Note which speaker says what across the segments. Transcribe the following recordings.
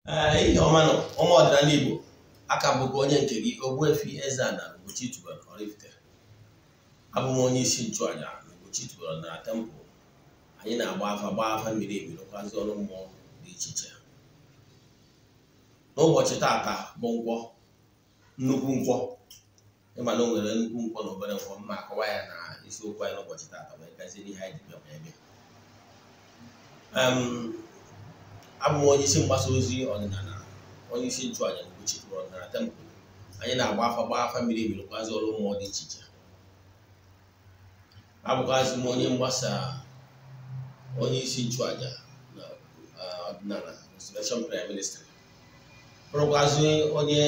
Speaker 1: Ihe ọma nọ ụmụ ọdịnala Igbo aka bụkwa onye nke gị Ogbuefi Eze-Ana Ugochi tubelu Oraifite. Abụ m onye isi nchụaja na Ugochi tubelu na tempụl. Anyị na-agba afa gbaa afa miri emi rụkwazi ọrụ mmụọ dị iche iche. N'ụbọchị taata bụ nkwọ, nnukwu nkwọ, ịma na o nwere nnukwu nkwọ na obere nkwọ, mma akọwa ya na isiokwu anyị n'ụbọchị taata wee gazie n'ihe anyị ji bịa wee bịa. Abụ m onye isi mgbasa ozi ọdịnala, onye isi nchụaja na Ugochi tubelu ọdịnala tempụl. Anyị na-agba afa gbaa afa miri emi rụkwazi ọrụ mmụọ dị iche iche. Abụkwazị m onye mgbasa, onye isi nchụaja na ọdịnala Restoration Prayer Ministry, bụrụkwazị onye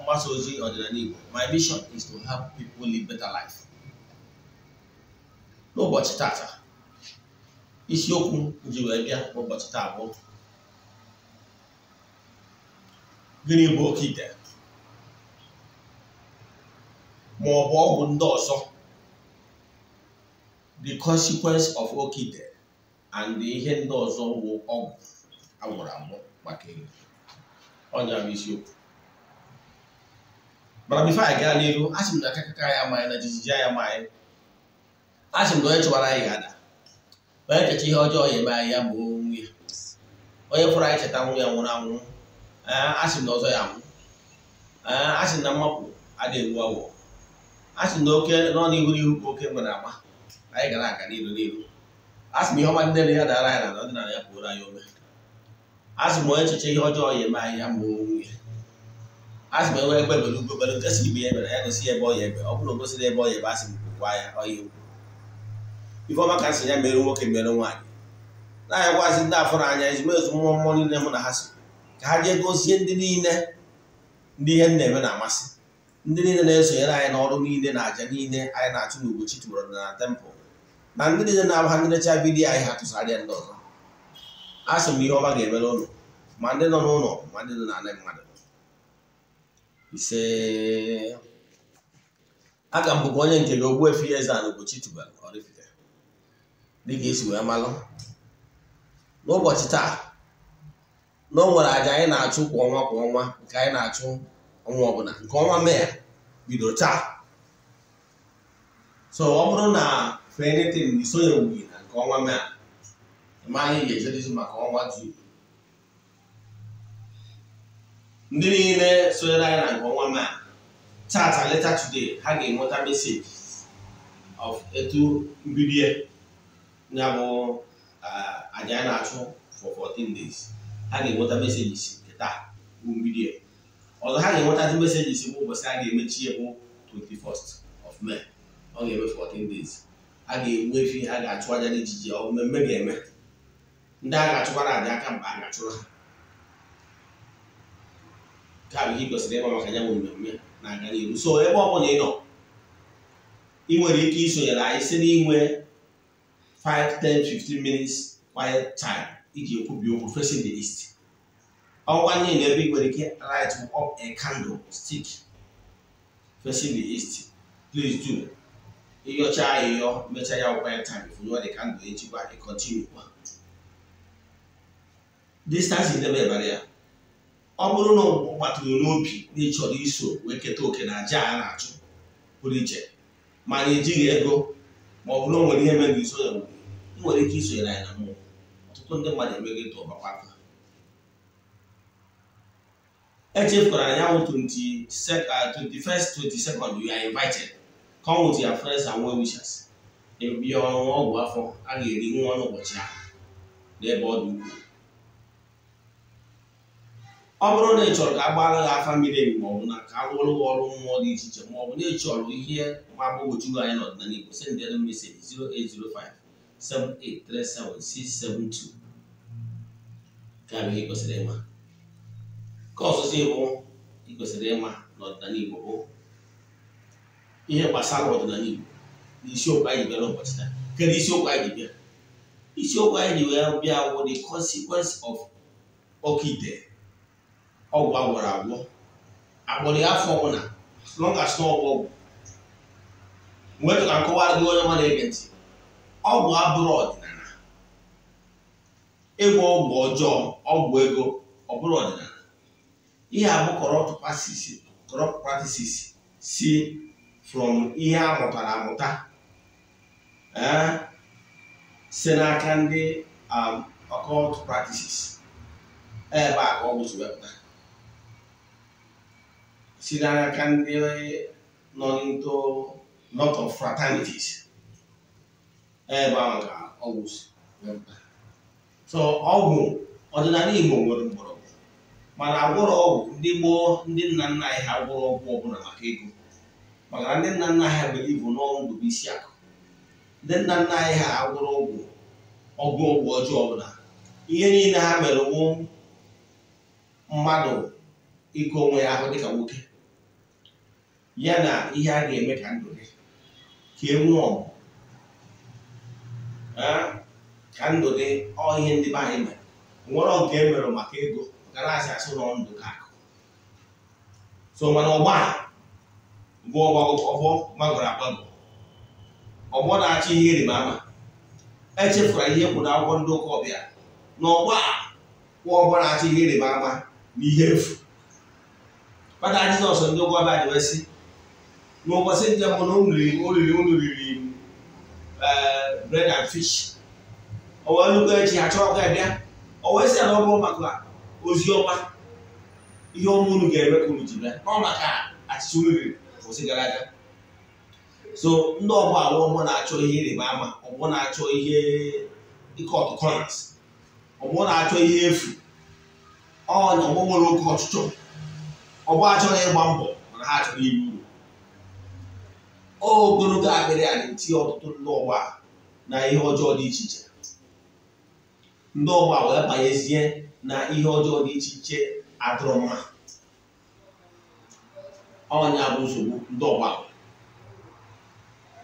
Speaker 1: mgbasa ozi ọdịnala Igbo. My mission is to help people live better life. N'ụbọchị tata, isiokwu m ji wee bịa n'ụbọchị taa bụ gịnị bụ oke ite ma ọ bụ ọgwụ ndị ọzọ, the consequence of oke ite and ihe ndị ọzọ bụ ọgwụ agwọrọ agwọ maka ego. Ọnya bụ isiokwu. Mana bifo anyị gaa n'iru, asị m na akakaka anyị amaghị na jijiji anyị amaghị. Asị m na onye chụwara anyị ga-ada, onye checha ihe ọjọọ ya eme anyị ya ma onwe ya, onye fụrụ anyị cheta nwụ ya nwụrụ anwụ. Asị m na ọzọ ya anwụ. Asị m na mmapụ adịghị egbu awọ. Asị m na oke nọ n'ihu n'ihu ka oke nwere agba, anyị gara aga n'iru n'iru. Asị m ihe ọma ndị ya dara anyị na ọdịnala ya pụrụ anyị ome. Asị m onye checha ihe ọjọọ ya eme anyị ya ma onwe ya. Asị m enwe egbe bere ugo bere nke si ibe ya mere ya gosi ebe ọ ya ebe ọ bụrụ gosiri ebe ọ ya ebe, asị m kwukwa ya ọ ya ekwu. Ife ọma ka nsị ya mere nwoke mere nwaanyị na-anyakwazi ndị afọrọ anya ezumezu mmụọ mmụọ niile mụ na ha so ka ha jee gozie ndị niile ndị ihe m na-eme na-amasị, ndị niile na-esonyere anyị n'ọrụ niile na àjà niile anyị na-achụ na Ugochi tubelu na tempụl, na ndị niile na-abụ ha ndị necha vidiyo anyị ha tụsara ya ndị ọzọ. A sị m ihe ọma ga-emere ụlọ ma ndị nọ n'ụlọ ma ndị nọ n'ala mmadụ. Ise aka m bụkwa onye nke gị Ogbuefi Eze-Ana Ugochi tubelu Oraifite. Dịka esi wee malụ n'ụbọchị taa na o nwere àjà anyị na-achụ kwa ọnwa kwa ọnwa, nke anyị na-achụ ọnwa ọbụla, nke ọnwa Mee bidoro taa. So ọ bụrụ na for anything isonyewughị na nke ọnwa Mee, ma anyị ga-ejedezi maka ọnwa Jun. Ndị niile sonyere anyị na nke ọnwa Mee tata, later today, ha ga-enweta message of etu mbido ya bụ àjà anyị na-achụ for 14 days. Ha ga-enweta messages nke taa bụ mbido. Ọzọ ha ga-enwetazi messages bụ ụbọchị a ga-emechi ya bụ 21st of May. Ọ ga-eme 14 days. A ga-egbu efi, a ga-achụ aja dị iche iche, ọ mmemme ga-eme. Ndị a ga-achụkwara aja aka mgbe a ga-achụrụ ha. Nke a bụ ihe ị kwesịrị ịma maka ya bụ mmemme na-aga n'ihu. So ebe ọ bụla ị nọ, ị nwere ike isonyere anyị site n'inwe 5, 10, 15 minutes quiet time iji ekwubi okwu facing the east. Ọkwa nye na ebe ị nwere ike light up a candle stick facing the east. Please do. Ịyọcha ayịyọ mechaa ya quiet time if the candle ejikwa ị continue kwa. Distance idebe ebara ya. Ọ bụrụ na ọ gbatụrụ n'obi na ị chọrọ iso wee keta oke na aja a na-achụ pụrụ iche, mana ejighị ego ma ọ bụrụ na o nwere ihe mere isonye, ị nwere ike isonyere anyị na mmụọ. Ọtụtụ ndị mmadụ emego ịtụ ọgbakwa aka. Echefukwara na ya wụ 21st, 22nd, you are invited. Come with your friends and well wishers. Ebia ọnwụ ọgwụ afọ a ga-eri nwa n'ụbọchị ahụ n'ebe ọ dị ukwuu. Ọ bụrụ na ị chọrọ ka a gbaara gị afa miri emi ma ọ bụ na ka a rụọrụ gị ọrụ mmụọ dị iche iche ma ọ bụ na ị chọrọ ihe mgbagwoju gị anya n'ọdịnala Igbo, send them message 0805 7837672. Nke a bụ ihe ị kwesịrị ịma. Nke ọzọzi bụ ị kwesịrị ịma n'ọdịnala Igbo bụ ihe gbasara ọdịnala Igbo na isiokwu anyị bịa n'ụbọchị taa. Kedu isiokwu anyị bịa? Isiokwu anyị ji wee bịa wụ the consequence of oke ite, ọgwụ agwọrọ agwọ, agbọrọ ya afọ ọbụla, as long as na ọgwụ ọgwụ. Nwetụ ka nkọwara gị onye ọma na-ege ntị, ọgwụ abụrụ ọdịnala. Ịgwọ ọgwụ ọjọọ, ọgwụ ego, ọ bụrụ ọdịnala. Ihe a bụ corrupt practices si from ihe a mụtara amụta si n'aka ndị occult practices. Ebe a ka ọgwụ si wepụta si n'aka ndị nọ into lot of fraternities. Ebe ahụ ka ọgwụ si wepụta. So ọgwụ ọdịnala Igbo nwere mgbọrọgwụ, mana agwụrụ ọgwụ ndị gboo, ndị nna nna anyị ha gwụrụ ọgwụ ọbụla maka ego, maka na ndị nna nna anyị ha believe n'ọnwụ ndụ bụ isi akụ. Ndị nna nna anyị ha agwụrụ ọgwụ ọgwụ ọjọọ ọbụla. Ihe niile ha mere wụ mmadụ ike onwe ya ahụ dịka nwoke, ya na ihe a ga-eme ka ndụ dị, ka e nwee ọgụ, ka ndụ dị. Ọ ihe ndị be anyị mere nwere nke e mere maka ego, maka na asị asị nọ ndụ ka akụ. So mana ọgbọ a bụ ọgbọ magọrọ agbagọ, ọgbọ na-achọ ihe ịrịba ama. Echefuru ihe kwuru akwụkwọ ndị ụka ọbịa na ọgbọ a kwụ ọgbọ na-achọ ihe ịrịba ama na ihe efu. Kpata Jizọs ndị ụka ọbịa ji wee sị n'ụbọchị nke mbụ na unu riri bread and fish, o wee nnukwu echi ha chọrọ ka bịa, o wee sị na ọ bụrụ maka ozi ọma ihe ọma unu ga-eme ka unu ji bịa, na ọ maka achịcha unu riri ụbọchị gara aga. So ndị ọgbọ awụ ọgbọ na-achọ ihe ịrịba ama, ọgbọ na-achọ ihe ịkọt corners, ọgbọ na-achọ ihe efu, ọgbọ nwere oke ọchịchọ, ọgbọ achọghị ịgba mbọ mana ha chọrọ iri uru. Ogologo akpịrị a na-etinye ọtụtụ ndị ọgbọ a na ihe ọjọọ dị iche iche. Ndị ọgbọ a wee banyezie na ihe ọjọọ dị iche iche adịrọ mma. Ọnya bụ nsogbu ndị ọgbọ a.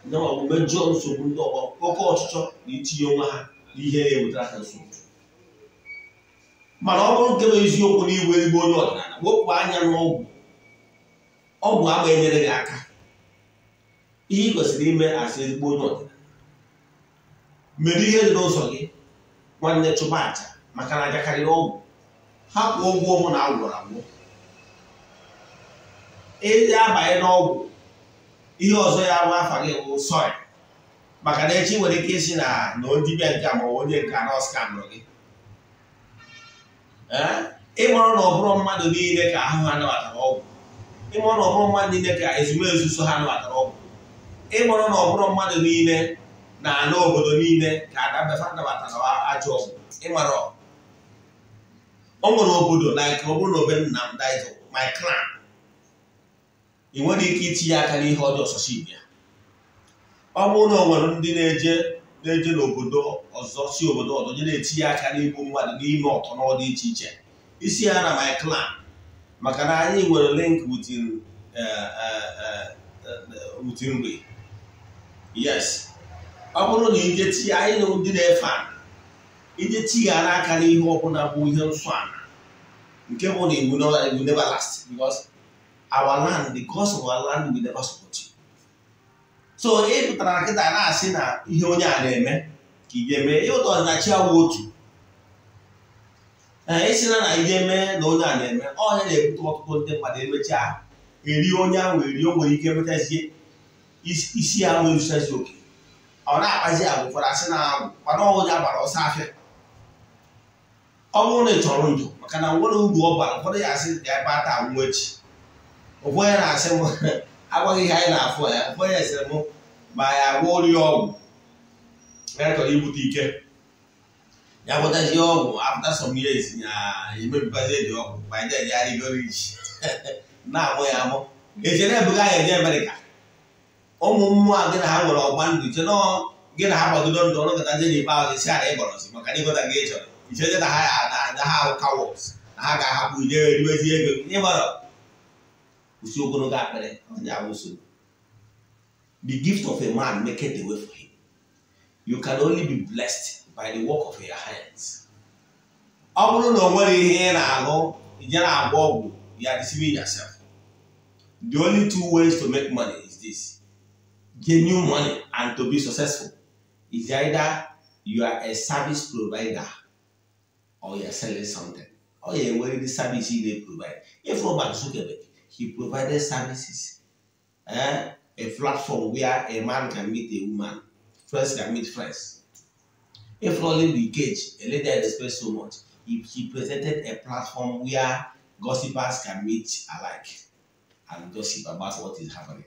Speaker 1: Ndị ọgbọ mejọọ nsogbu ndị ọgbọ, oke ọchịchọ na itinye onwe ha n'ihe na-ewetara ha nsogbu. Mana ọ bụrụ nke bụ eziokwu na igwe ezigbo onye ọdịnala, wepụ anya n'ọgwụ. Ọgwụ ama enyere gị aka. Ihe ị kwesịrị ime asị ezigbo onye ọdịnala, mere ihe dị n'ụzọ gị, nwanne, chụba aja, maka na aja karịrị ọgwụ. Hapụ ọgwụ ọbụla agwụrụ agwụ. Ị abanye n'ọgwụ, ihe ọzọ ya bụ afa gị bụ sọị, maka na echi nwere ike isi na dibịa nke a ma onye nke a na ọskamrụ gị. Ịmụrụ na ọ bụrụ mmadụ niile ka ahụ ha nabatara ọgwụ, ịmụrụ na ọ bụrụ mmadụ niile ka ezumezu so ha nabatara ọgwụ, ịmụrụ na ọ bụrụ mmadụ niile na ala obodo niile ka adabefa nabatara ajọ ọgwụ. Ịmara o nwere obodo like ọ bụrụ na obe nna m daizo my clan, ị nwere ike itinye aka n'ihe ọjọọ sọsọ ibe ya. Ọ bụrụ na o nwere ndị na-eje n'obodo ọzọ si obodo ọzọ je na-etinye aka n'igbu mmadụ n'ime ọtọnọ dị iche iche, isi ya na my clan, maka na anyị nwere link with nri. Yes, ọ bụrụ na ije tinye anyị na ndị na-efe ana, ije tighara aka n'ihe ọbụla bụ ihe nsọ ana, nke bụ na iwu never last, because our land, the cause of our land will never support you. So ị pụtara na kịta na-asị na ihe onye a na-eme ka ị ga-eme, ịụta ọdịnachi awụ otu ee isi na ị ga-eme na onye a na-eme, onye na-ebute ọtụtụ ndị mmadụ emechaa eri onye ahụ eri, o nwere ike emechazie isi ya nwee ezuchazi oke, ọ na-akpazi agwa ụfọdụ asị na agwụ, mana onye agbara ọsọ afịa. Ọ bụrụ na ị chọrọ ndụ, maka na nwere uru ọ bara, ụfọdụ ya asị ga ebe ata anwụ echi, ụfọdụ ya na-asị m agwaghị ihe anyị na-afụ ya, ụfọdụ ya sịrị m ma ya agwọ ori ọgwụ ya chọrọ ibute ike, ya gwọtazie ọgwụ after some years ya emebibazie dị ọgwụ ma ya ejegharịgoro iji na-amụ ya amụ eche na-ebuga ya eje Amerịka. Ụmụ mmụọ gị na ha nwere ọgba ndụ, iche nọọ gị na ha gbagodo ndụ ọnụ kata je n'ikpeazụ isi ara ịgbọrọzi maka na ịgọta gị ịchọrọ icheje na ha na ha ahụ cowards na ha ga-ahapụ ije eriwezi ego ịgbọrọ kwụsị ogologo akpịrị onye awụso. The gift of a man maketh the way for him. You can only be blessed by the work of your hands. Ọ bụrụ na o nwere ihe ị na-alụ, ije na-agwọ ọgwụ, you are deceiving yourself. The only two ways to make money is this: genuine money and to be successful is either you are a service provider or you are selling something. Ọ ya enwerịrị service ị na-provide. If Mark Zuckerberg, he provided services, a platform where a man can meet a woman, friends can meet friends. If only Bill Gates, a lady I respect so much, he presented a platform where gossipers can meet alike and gossip about what is happening.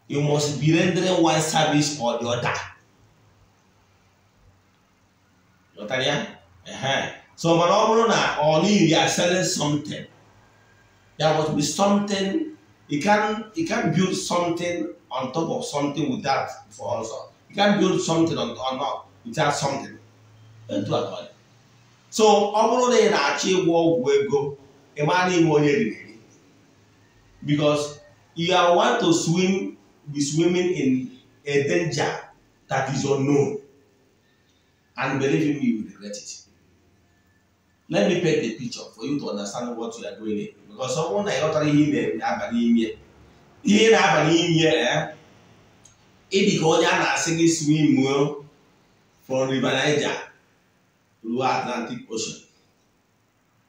Speaker 1: You must be rendering one service or the other. So, only you are selling something. There must be something. You can't build something on top of something without for also. You can't build something on not without something. So, because you are want to swim, be swimming in a danger that is unknown. And believe me, you will regret it. Let me paint the picture for you to understand what you are doing here. Because someone I got here, swim from River Niger to Atlantic Ocean.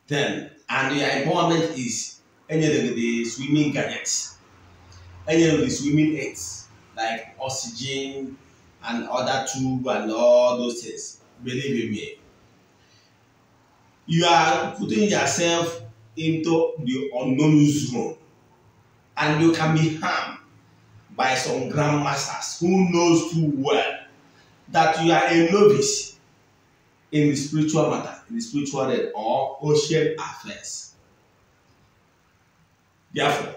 Speaker 1: Then, and your empowerment is any of the swimming gadgets, any of the swimming aids like oxygen and other tube and all those things. Believe in me. You are putting yourself into the unknown zone, and you can be harmed by some grandmasters who knows too well that you are a novice in the spiritual matter, in the spiritual realm or ocean affairs. Therefore,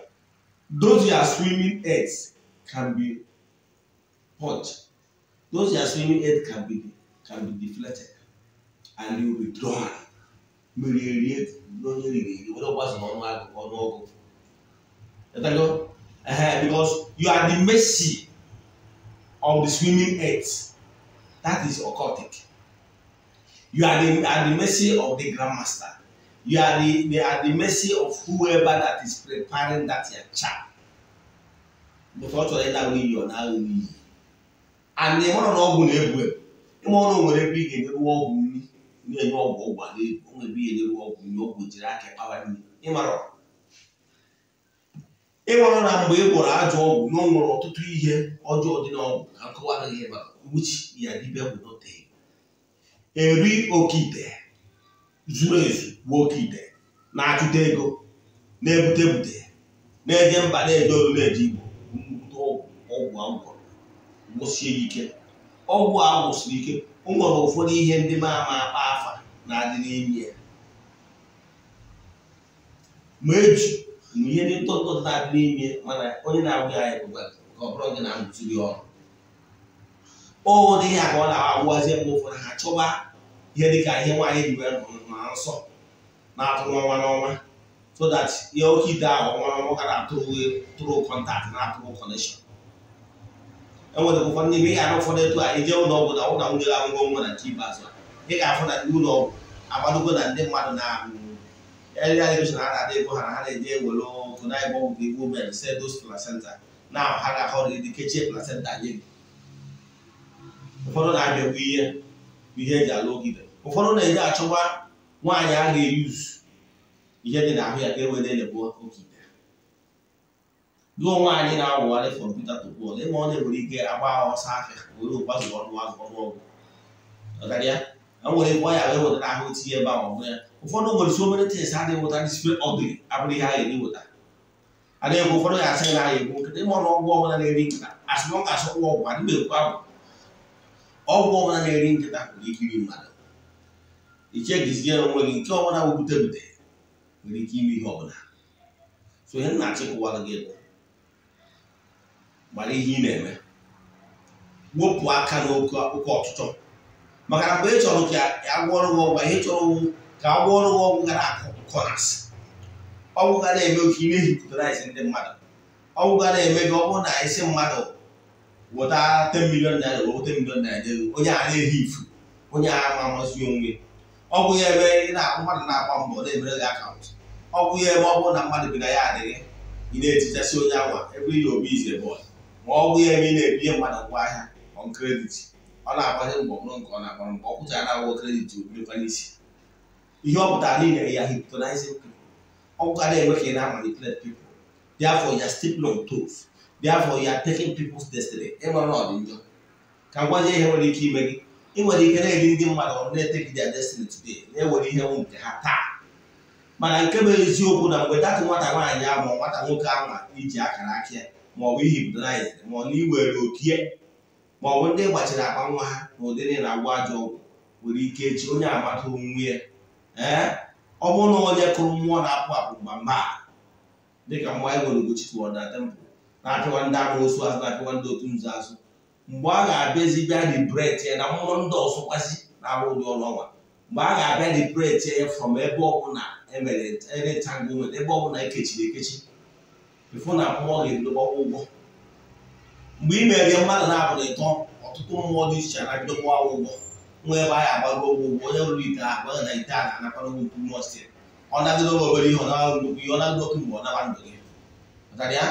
Speaker 1: those who are swimming aids can be punched. Those who are swimming aids can be deflated, and you will be drawn. Because you are the mercy of the swimming aids. That is occultic. You are the mercy of the grandmaster. You are the mercy of whoever that is preparing that your child. And the one ịmara na mgbe ị gwọrọ ajọ ọgwụ na o nwere ọtụtụ ihe ọjọọ dị n'ọgwụ ka nkọwara ihe maka which ya dibịa bụ not eri okite zuru ezu bụ okite na-achụta ego na-ebute ebute na-eje mba na-eje olu na-eje Igbo mbute ọgwụ agwọrọ gwụsie ike ọgwụ a gwụsiri ike o nwere ụfọdụ ihe ndị ma ama akpa afa na-adị n'ime ya ma eji ihe ndị ntọntọ na-adị n'ime mana onye na-agwụ ya ka ọ bụrụ gị na-amụtụrụ ya ọrụ ụdị ihe ka ọ na-agwụwazie mgbe ụfọdụ ha chọba ihe dịka ihe nwaanyị ji wee na nsọ na-atụ n'ọnwa n'ọnwa so that ihe oke ite ahụ ọnwa n'ọnwa ka na-atụrụ kọntaktị na-atụrụ kọnekshọn. Enwere ụfọdụ n'ime ihe ụfọdụ etu a ije ụlọ ọgwụ na ụlọ nwunye ga-amụgo nwa na nke ikpeazụ a ị ga-afụ na ndị ụlọ ọgwụ agbadogo na ndị mmadụ na a na-adị ego ha na ha na-eje ewere ọkụ na ebe ọgwụ igbo men sedos placenta na ha ga-ahọrọ ịdị kechie placenta nye gị. Ụfọdụ na-abịakwa ihe ihe eji alụ ogide, ụfọdụ na-eje achọwa nwaanyị a ga-eyuzu ihe dị n'ahụ ya ka e were na-elebụ okite. Gụọ nwaanyị na-awụgharị from Peter to Paul ịma ọ na-enwere ike agba ọsọ afịa were ụgbazụ ọnụọgụ ya nwere ike ọya wee wetara ahụ tinye ebe ahụ ọbụla ya. Ụfọdụ nwere so many things ha na-eweta display ugly abụrụ ihe ha ga eweta adịghị. Ụfọdụ ga-asị na ya egbu nkịta ịma ọnụ ọgwụ ọbụla na-eri nkịta as long as ọgwụ ọgwụ adịghị ekwu agwụ ọgwụ ọbụla na-eri nkịta nwere ike iri mmadụ. Ichegizie onwe gị nke ọbụla wubute bute nwere ike ime ihe ọbụla. So ihe m na-achịkọwara gị bụ gbara ihe ị na-eme, wepụ aka n'oke ọchịchọ, maka na mgbe ị chọrọ ka a gwọọrọ gị ọgwụ ihe chọrọ ka a gwọọrọ gị ọgwụ gara akụ kọnas ọgwụ ga na-eme oke ị na-ehipụtarize ndị mmadụ ọgwụ ga na-eme gị ọ bụrụ na isi mmadụ weta 10 million naira weta 10 million naira onye a na-ehi ifu onye a ama amasị onwe ọgwụ ya ebe ị na-akpụ mmadụ na-agba mbọ na-emere gị akaụntụ ọgwụ ya ebe ọ bụrụ na mmadụ bi na ya adịghị ị na-etichasị onye anwa ebe ihe obi ize bọọlụ ma ọgwụ ya ebe ị na-ebinye mmadụ ngwa ahịa on credit ọ na-agbazi mbọ bụrụ nke ọ na-agbara mbọ ọ kwụchara na akwụkwọ kredit obirikwa n'isi. Ihe ọ pụtara niile ya hypnotizing people. Ọ ga na-eme ka ị na-manipulate people. Therefore, you are stepping on toes. Therefore, you are taking people's destiny. Ịmara na ọ dị njọ. Ka gwazie ihe nwere ike ime gị. Ị nwere ike na-eri ndị mmadụ ọrụ na-eteki their destiny today, na-ewere ihe nke ha taa. Mana nke bụ eziokwu na mgbe datụ nwata nwaanyị ahụ ma nwata nwoke ahụ iji akara aka ya ma ọ bụ ihypnotize ma ọ na iwere okie ma ọ bụ ndị gbachiri akpa nwa ha na ụdịrị na-agwọ ajọ ọgwụ nwere ike echi onye amata onwe ya. Ee, ọ bụrụ na onye kụrụ mmụọ na-apụ apụ mgba dịka mmụọ anyị nwere Ugochi tụọ na temple na-apịwa ndị amoosu azụ, na-apịwa ndị otu nzu azụ, mgbe a ga-abịazi bịa liberate ya na mmụọ ndị ọzọ kwazi na-arụ ụdị ọrụ ọnwa, mgbe a ga-abịa liberate ya from ebe ọbụla emere entanglement, ebe ọbụla ekechiri ekechi, ịfụ na mmụọ ga-ebido gbawa ụgwọ. Mgbe ị mere mmadụ na-abụ na ịtọ, ọtụtụ mmụọ dị iche na-abido gbawa ụgwọ. Nwa ebe anyị agbago ụgwọ ụgwọ, onye rụrụ ite ahụ gbaga na ite a na-anakwara ụgwọ nke mmụọ si ọ nagide obere ihe, ọ nara nnukwu ihe, ọ nagide oke mgbe ọ naba ndụ gị. Pụtara ya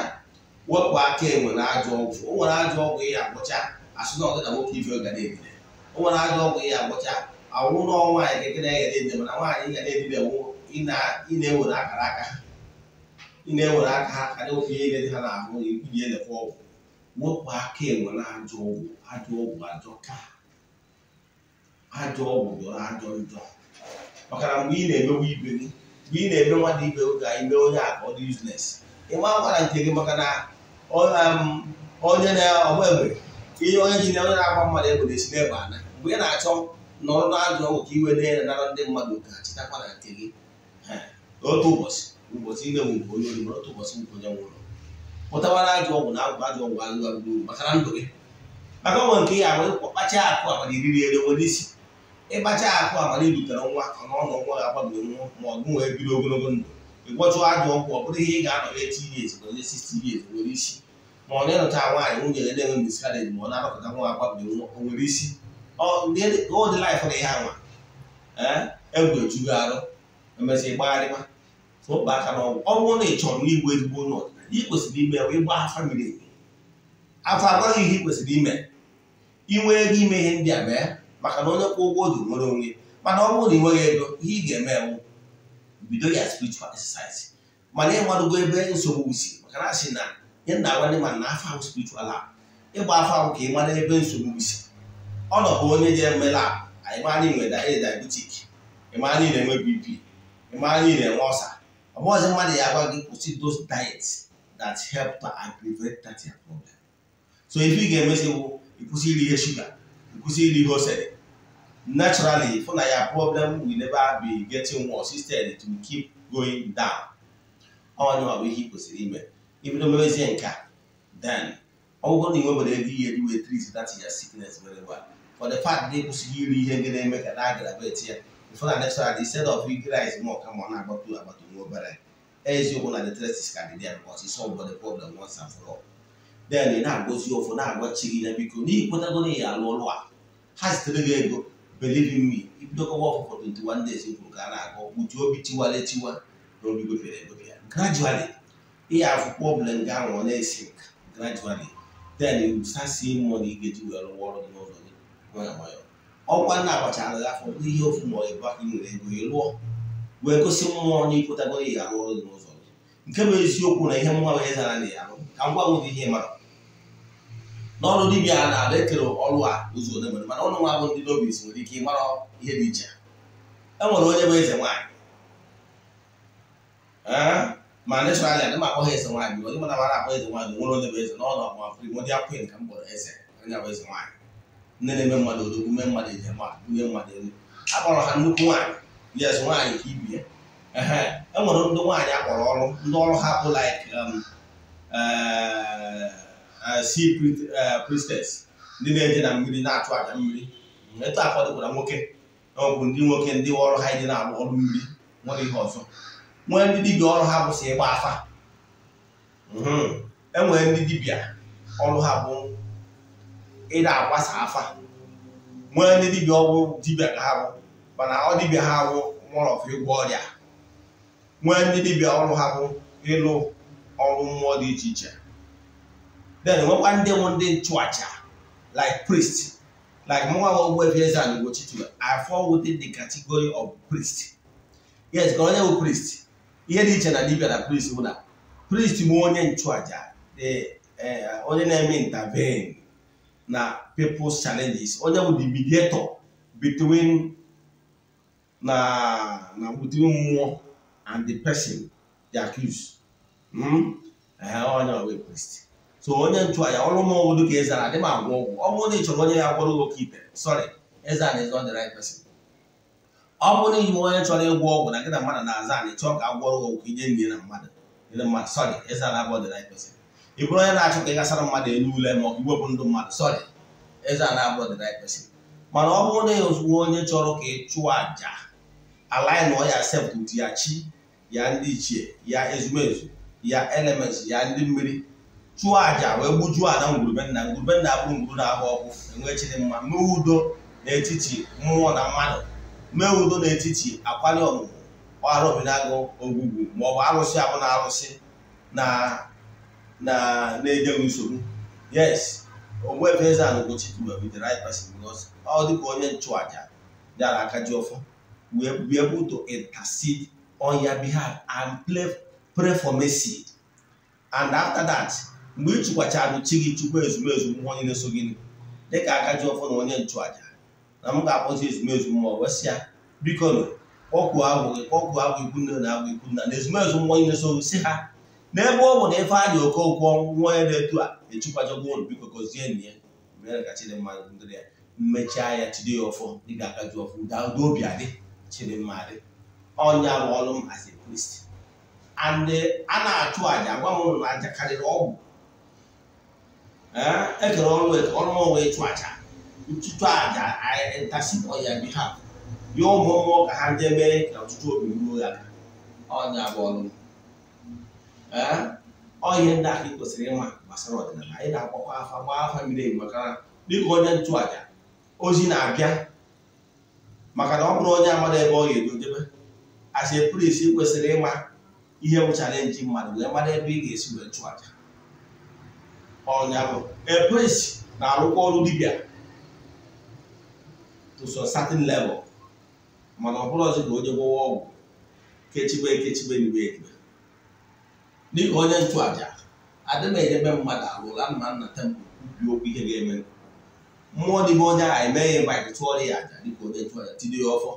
Speaker 1: wepụ aka enwe na ajọ ọgwụ. O nwere ajọ ọgwụ ihe agwọcha asụ na ọdịda nwoke ife ga na-edide. O nwere ajọ ọgwụ ihe agwọcha awụ na nwaanyị keke na-eghe na-edide, mana nwaanyị ga na-edide wụ ị na-ewere akara aka ha, ị na-ewere aka ha ka na-ewepụ ihe dị ha n'ahụ iji elekwa ọgwụ. Wepụ aka enwe na ajọ ọgwụ. Ajọ ọgwụ ajọka, ajọ ọgwụ jọrọ ajọ njọ. Maka na mgbe ị na-emewe ibe gị, mgbe ị na-eme nwadị ibe gị ka ime onye a ka ọ dị useless, ị ma nkwara nke gị. Maka na onye na-ọgba egbe ihe onye ji na onye na-agba mmadụ egbe na-esi n'egbe ana. Mgbe ị na-achọ nọrọ n'ajọ ọgwụ ka iwe na-anara ndị mmadụ ka chetakwa na nke gị. Otu ụbọchị ụbọchị ị na-enwe nke onye ori, mana otu ụbọchị nke onye nwụrụ. Pụtawara ajọ ọgwụ na agwụ ajọ ọgwụ alụ alụ maka na ndụ gị. Maka onwe nke ya nwere kpacha akụ amara iriri elu nwere isi ịkpacha akụ amara irutere nwa ọnụ nwa ga-agbabiri nwa ma ọ bụ nwee biri ogologo ndụ. Ịgwọchụ ajọ ọgwụ ọ bụrụ ihe ị ga-anọ 80 years na onye 60 years nwere isi, ma ọ na-ịnụcha nwaanyị nwunye ya na-enwe miscarriage ma ọ na-arọpụta nwa agbabiri nwa o nwere isi. Ọ dị life na ihe anwa egwu ejugo arụ emesịa ịgbagharịma tụkpa aka n'ọgwụ. Ọ bụrụ na ị chọrọ n'igwe ezigbo onye ọdịnala, ị kwesịrị ime ịgba afa miri emi. Afọ agwaghị ihe ị kwesịrị ime, inwe ego ime ihe ndị a mee, maka na onye kwụ ụgwọ o ji nwere onwe. Mana ọ bụrụ na ị nweghị ego, ihe ị ga-eme bụ bido ya spiritual exercise. Mana ịmadogo ebe nsogbu si, maka na asị na ihe na-agwa ndị mmadụ na afọ ahụ spiritual lab, ịgba afọ ahụ ka ị mara ebe nsogbu si. Ọ nọbụ onye ji eme lab, anyị mara na ị nwere diabetic, ị mara na ị na-enwe BP, ị mara na ị na-enwe ọsa. Ọ bụghịzi mmadụ ya agwa gị kwụsị those diets that help to aggravate that your problem. So if ị ga-emezi bụ ịkwụsị iri ihe shuga, ịkwụsị iri ihe ose, naturally for na your problem will never be getting worse, instead it will keep going down. Onye ọ bụ ihe ị kwesịrị ime ibido mewezie nke a. Then ọ bụrụ na ị nwebere ego ihe ji wee treat that your sickness very well, for the fact na ịkwụsịghị iri ihe ndị na-eme ka na aggravate ya, for na naturally instead of rice more kama ọ na-agbatu agbatu nwa obere. Eziokwu na the test is can be there because it solve the problem once and for all. Then ị na-agọzi ọfọ na-agwachi gị ya biko na ikwetago na ya alụ ọlụ a ha zitere gị ego. Believe in me, ibidokọwa ọfọ for 21 days kwuru ka a na-agọ uju obi tiwala etiwa na obi gopịara egopịa. Gradually ihe afụ problem ga ahụ ọ na-esi gradually, then you start seeing money ị ga-eji wee rụwa ọrụ gị n'ụzọ gị nwayọ nwayọ. Ọkwa nna agbachara gị afọ bụrụ ihe ofu ma ọ bụ aka ị nwere ego ị lụọ wee gosi mmụọ na ikwetago na ya arụ ọrụ gị n'ụzọ gị. Nke bụ eziokwu na ihe mmụọ wee zara na ya arụ ka ngwa nwere ihe mara n'ọrụ dibịa a na-alụ ekere ọrụ a ụzọ ole mere, mana ụnụ nwa bụ ndị n'obis nwere ike ịmara ihe dị iche. E nwere onye bụ eze nwaanyị, ma naturally adị m akpọ ha eze nwaanyị, onye mana mara akpọ eze nwaanyị nwere onye bụ eze n'ọnụ ọkwa primordial queen ka m kpọrọ eze, onye bụ eze nwaanyị nne na-eme mmadụ odogwu mee mmadụ ejem a bunye mmadụ elu akpọrọ ha nnukwu nwaanyị. Yes, nwaanyị ka ibie. Ehe, e nwere ndị nwaanyị akpọrọ ọrụ, ndị ọrụ ha bụ like sea priestess, ndị na-eje na mmiri na-achụ àjà mmiri. Etu akọdịkwara nwoke, ọ bụ ndị nwoke ndị ọrụ ha ije na-arụ ọrụ mmiri nwere ihe ọzọ. Nwee ndị dibịa ọrụ ha bụ si ịgba afa. E nwere ndị dibịa ọrụ ha bụ ịda agbasa afa. Nwee ndị dibịa ọrụ dibịa ka ha bụ, mana ọ dibịa ha bụ more of ịgwọ ọrịa. Nwee ndị dibịa ọrụ ha bụ ịlụ ọrụ mmụọ dị iche iche. Then nwekwa ndị bụ ndị nchụaja like priest, like mụnwa Ogbuefi Eze-Ana Ugochi, I fall within the category of priest. Yes, ka onye bụ priest. Ihe dị iche na dibịa na priest bụ na priest bụ onye nchụaja, onye na-eme intervene na people's challenges, onye bụ the mediator between na between mmụọ and the person they accuse. Onye ọ bụ priest. So onye nchụaja ọrụ m ọwụdụ ka Eze-Ana adị m agwọ ọgwụ. Ọ bụrụ na ị chọrọ onye ya gwọrọ gị oke ite, sorry, Eze-Ana is not the right person. Ọ bụrụ na ị onye chọrọ ịgwọ ọgwụ na gị na mmadụ na-aza anị chọọ ka a gwọrọ gị ọgwụ ka ije nye na mmadụ ndị mmadụ, sorry, Eze-Ana abụọ the right person. Ị bụrụ onye na-achọ ka ị gasara mmadụ elu ule ma ọ bụ iwepụ ndụ mmadụ, sorry, Eze-Ana abụọ the right person. Mana ọ bụrụ na ozugbo onye chọrọ ka ị chụọ àjà, align ya self with ya chi, ya ndị ichie, ya ezumezu, ya elements, ya ndị mmiri, chụọ àjà wee gbujuo ada ngwurube nna. Ngwurube nna abụrụ ngwuru na-ahụ ọkụ, enwe chidimma, mee udo n'etiti mmụọ na mmadụ, mee udo n'etiti akwali ọmụmụ arụbinagụ ogwugwu ma ọ bụ arụsị abụ na arụsị na na na-enyeghị nsogbu. Yes, Ogbuefi Eze-Ana Ugochi will be the right person because ọ dịka onye nchụaja bịara aka ji ọfọ wee be able to intercede on your behalf and pray for mercy. And after that, mgbe ị chụkwachara chi gị, chukwu ezumezu mmụọ onye na-eso gị dịka aka ji ọfọ na onye nchụaja, na m ga-akpọzi ezumezu mmụọ wee sị ya, biko nụ, kpọkwuo agwụ gị, kpọkwuo agwụ ikwu nne na agwụ ikwu nna na ezumezu mmụọ onye na-eso gị, si ha n'ebe ọ bụ na Ifeanyị Okonkwo nwa onye na-etu a echukwajago ụnụ, biko gọzie nne ya, mere ka Chidimma ndịrị ya mmechaa ya, chide ya ọfọ dịka aka ji ọfọ, udo obi adị, Chidimma adị. Ọnya bụ ọrụ m as a priest. And a na-achụ àjà, gwa m ụnụ na àjà karịrị ọgwụ. Ekere ọrụ ọrụ m wee chụ àjà, nchụchụ àjà, I intercede on your behalf, ya ụmụ mmụọ ka ha jee mee ka ọtụtụ obi ruo ya aka. Ọnya bụ ọrụ m. Ọ ihe ndị a ka ị kwesịrị ịma gbasara ọdịnala. Anyị na-akpọkwa afa, gbaa afa miri emi, maka na dịka onye nchụàjà ozi na-abịa, maka na ọ bụrụ onye amara ebe ọ ga-edo debe. As a priest, ị kwesịrị ịma ihe bụ challenge mmadụ wee mara ebe ị ga-esi wee chụ àjà. Ọnya bụ a priest na-arụkwa ọrụ dibịa to some certain level, mana ọ bụrụ ọzọ ka onye gwọwa ọgwụ kechibe ekechibe nibe ekibe. Dịka onye nchụàjà, adị m ejebe mmadụ alụla nna nna temple kwubi okwu ihe ga-eme mmụọ dịbe onye ahụ eme ya invite, chụọrọ ya àjà dịka onye nchụàjà, tinye ya ọfọ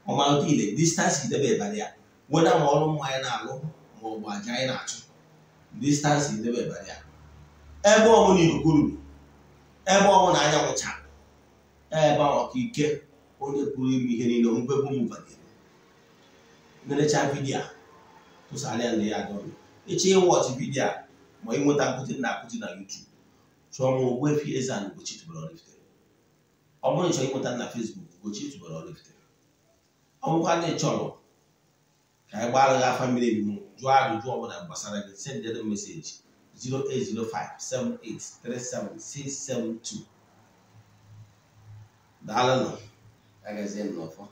Speaker 1: ọmalụta ile distance idebe ịbarị ya weda ma ọrụ mmụọ anyị na-alụ ma ọ bụ àjà anyị na-achụ, distance idebe ịbarị ya. Ebe ọbụla ikuku ruru, ebe ọbụla anyanwụ chara, ebe ahụ ka ike onye pụrụ ime ihe niile mgbegbu m banyere. Nerecha video a, tụsara ya ndị ya adọrọ ịchọ ịwatch video a ma ịnweta nkụzi na akụzi na YouTube. Chọọ m, Ogbuefi Eze-Ana Ugochi tubelu Oraifite. Ọ bụrụ ịchọrọ ịnweta na Facebook, Ugochi tubelu Oraifite. Ọ bụrụkwa na ị chọrọ ka anyị gbara gị afa mmiri emi, jụọ ajụjụ ọbụla gbasara gị, send them message 08057837672. Daalụnụ, agazie n'ọfọ.